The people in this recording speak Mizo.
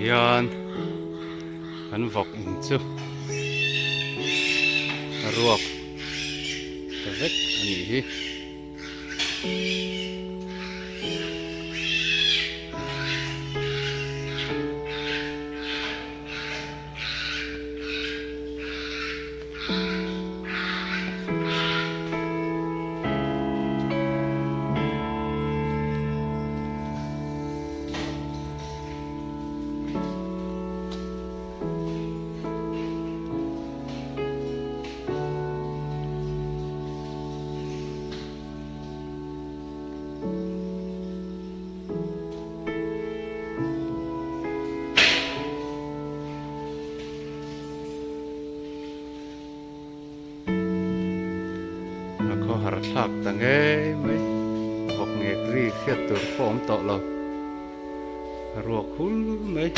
Tihian kan vawk in chu a ruak ta vek a nih hi. A khawhar thlak ta ngei mai vawk ngek ri hriat tur pawh awm tawh lo a ruak hul mai.